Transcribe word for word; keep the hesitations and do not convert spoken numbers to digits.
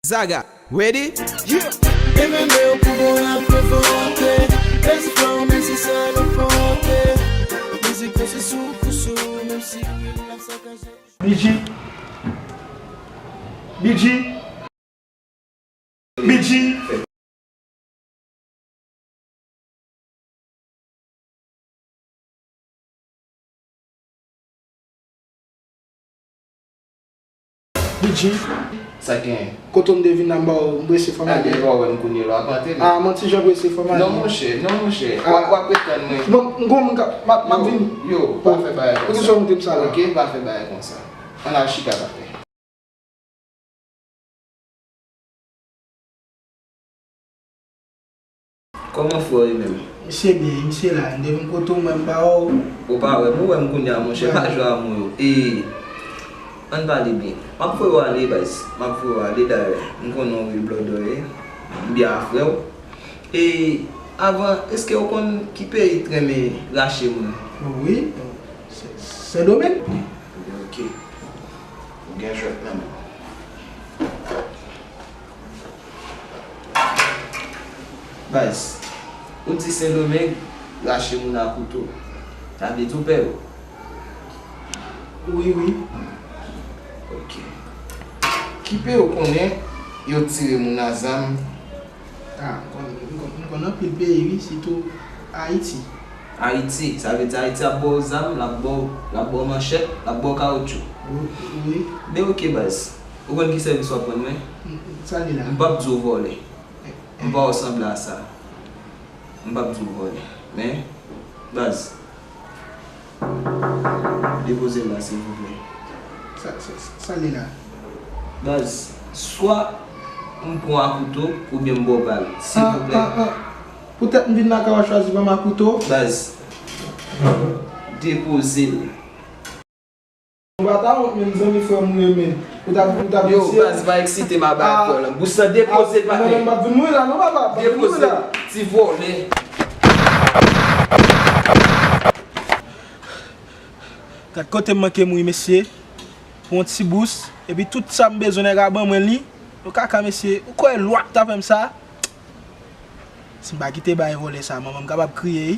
Zaga, ready? Yeah. B G. B G. B G. B G. Sa genyen? Kote w m te vin la, m ba w, m prese, fò m ale. Ebyen, w wè m kounye la, w ap antre. Ah, manti, jan prese, fò m ale. Non, monchè, non, monchè. W ap, w ap ret tann mwen. Bon, m gon moun k ap, m ap, m ap vini. Yo, pa fè bagay konsa. Poukisa w moute m sa la? Ok, pa fè bagay konsa. Ann al chita atè. Kòman frè w ye menm? Misye byen, misye la. M te vin kote w, mwen m pa wè w. Ou pa wè m, ou wè m kounye a, monchè, pa jwe a mwen yo. E, ann pale byen. M ap voye w ale, baz. M ap voye w ale, dayè. M konnen w wi blòdò ye. M byen a frè w. E, avan, èske w konn ki peyi t renmen rache moun? Wi, Sen, Sendomeng. Ok. Ou gen jwèt nan men w. Baz, ou di Sendomeng rache moun a kouto. Sa vle di w pè yo? Wi, wi. Ok. Ki peyi w konnen yo tire moun a zam? Ah, m konn, m konn, m konn anpil peyi, wi, sitou Ayiti. Ayiti, sa vle di Ayiti ap ba w zam, l ap ba w, l ap ba w manchèt, l ap ba w kawotchou. Wi, wi. Men ok, baz. Ou konn ki sèvis w ap rann mwen? M, m, sa li la? M p ap di w vòlè. M pa w sanble a sa. M p ap di w vòlè. Men, baz, depoze l la, silvouplè. Sa, sa, sa li la? Baz, swa m pran w a kouto oubyen m ba w bal, silvouplè. Ah, ah, ah. Poutèt m vin lakay w a chwazi ban m a kouto? Baz, depoze l. Ou pa ta wont menm, zanmi frè m ou ye, men. Ou t ap, ou t ap... Yo, baz, pa eksite m a bay frè w lan. Bous lan depoze l, patnè. Mwen menm m ap vin mouri la, non, papa, m ap vin mouri la. Depoze l, ti vòlè. Gad kote m manke mouri, mesye. Pou yon ti bous, epi tout sa m bezwen nèg a ban mwen li. Yo kaka, mesye. Ou kwè lwa ta fè m sa? Si m pa kite bay vòlè sa, manman m kapab kriye, wi.